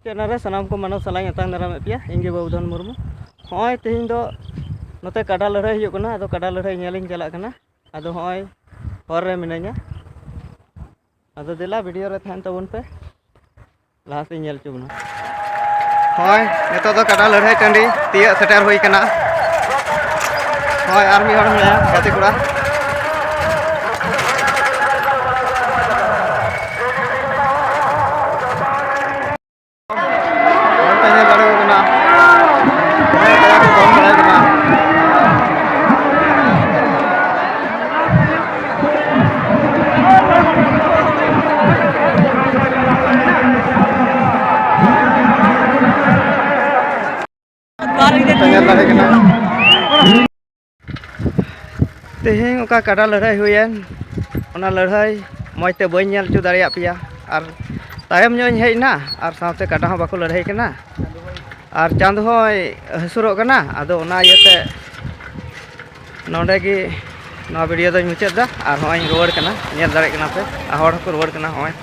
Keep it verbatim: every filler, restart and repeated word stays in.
Channel ᱨᱮ ᱥᱟᱱᱟᱢ ᱠᱚ ᱢᱟᱱᱚᱛ ᱥᱟᱞᱟᱜ ᱤᱧ ᱟᱛᱟᱝ ᱫᱟᱨᱟᱢᱮᱫ ᱯᱮᱭᱟ᱾ ᱤᱧ ᱜᱮ ᱵᱟᱹᱵᱩᱫᱷᱚᱱ ᱢᱩᱨᱢᱩ᱾ ᱦᱚᱸᱜᱼᱚᱭ ᱛᱮᱦᱮᱧ ᱫᱚ ᱱᱚᱛᱮ ᱠᱟᱰᱟ ᱞᱟᱹᱲᱦᱟᱹᱭ ᱦᱩᱭᱩᱜ ᱠᱟᱱᱟ, ᱟᱫᱚ ᱠᱟᱰᱟ ᱞᱟᱹᱲᱦᱟᱹᱭ ᱧᱮᱞ ᱤᱧ ᱪᱟᱞᱟᱜ ᱠᱟᱱᱟ᱾ ᱟᱫᱚ ᱦᱚᱸᱜᱼᱚᱭ ᱦᱚᱨ ᱨᱮ ᱢᱤᱱᱟᱹᱧᱟ᱾ ᱟᱫᱚ ᱫᱮᱞᱟ ᱵᱷᱤᱰᱤᱭᱳ ᱨᱮ ᱛᱟᱦᱮᱱ ᱛᱟᱵᱚᱱ ᱯᱮ, ᱞᱟᱦᱟ ᱥᱮᱫ ᱧᱮᱞ ᱦᱚᱪᱚ ᱵᱚᱱᱟ᱾ ᱦᱳᱭ, ᱱᱤᱛᱚᱜ ᱫᱚ ᱠᱟᱰᱟ ᱞᱟᱹᱲᱦᱟᱹᱭ ᱴᱟᱺᱰᱤ ᱛᱤᱭᱟᱹᱜ ᱥᱮᱴᱮᱨ ᱦᱩᱭ ᱠᱟᱱᱟ᱾ ᱦᱳᱭ, ᱟᱨ ᱢᱤᱫ ᱦᱚᱲ ᱢᱮᱱᱟᱭᱟ ᱜᱟᱛᱮ ᱠᱚᱲᱟ᱾ ᱦᱚᱲ ᱯᱮ ᱧᱮᱞ ᱫᱟᱲᱮᱭᱟᱠᱚ ᱠᱟᱱᱟ᱾ ᱦᱮᱸ, ᱠᱟᱡᱟᱠ ᱠᱚ ᱫᱚᱱ ᱵᱟᱲᱟᱭ ᱠᱟᱱᱟ᱾ ᱯᱮ ᱧᱮᱞ ᱫᱟᱲᱮᱭᱟᱜ ᱠᱟᱱᱟ᱾ ᱛᱮᱦᱮᱧ ᱚᱠᱟ ᱠᱟᱰᱟ ᱞᱟᱹᱲᱦᱟᱹᱭ ᱦᱩᱭᱮᱱ, ᱚᱱᱟ ᱞᱟᱹᱲᱦᱟᱹᱭ ᱢᱚᱡᱽ ᱛᱮ ᱵᱟᱹᱧ ᱧᱮᱞ ᱦᱚᱪᱚ ᱫᱟᱲᱮᱭᱟᱜ ᱯᱮᱭᱟ᱾ ᱟᱨ ᱛᱟᱭᱚᱢ ᱧᱚᱜ ᱤᱧ ᱦᱮᱡ ᱮᱱᱟ, ᱟᱨ ᱥᱟᱶᱛᱮ ᱠᱟᱰᱟ ᱦᱚᱸ ᱵᱟᱠᱚ ᱞᱟᱹᱲᱦᱟᱹᱭ ᱠᱟᱱᱟ, ᱟᱨ ᱪᱟᱸᱫᱚ ᱦᱚᱸᱭ ᱦᱟᱹᱥᱩᱨᱚᱜ ᱠᱟᱱᱟ᱾ ᱟᱫᱚ ᱚᱱᱟ ᱤᱭᱟᱹᱛᱮ ᱱᱚᱰᱮ ᱜᱮ ᱱᱚᱣᱟ ᱵᱷᱤᱰᱤᱭᱳ ᱫᱚᱧ ᱢᱩᱪᱟᱹᱫ ᱮᱫᱟ, ᱟᱨ ᱦᱚᱸᱜᱼᱚᱭ ᱤᱧ ᱨᱩᱣᱟᱹᱲ ᱠᱟᱱᱟ, ᱧᱮᱞ ᱫᱟᱲᱮᱭᱟᱜ ᱠᱟᱱᱟ ᱯᱮ, ᱟᱨ ᱦᱚᱲ ᱦᱚᱸᱠᱚ ᱨᱩᱣᱟᱹᱲ ᱠᱟᱱᱟ ᱦᱚᱸᱜᱼᱚᱭ᱾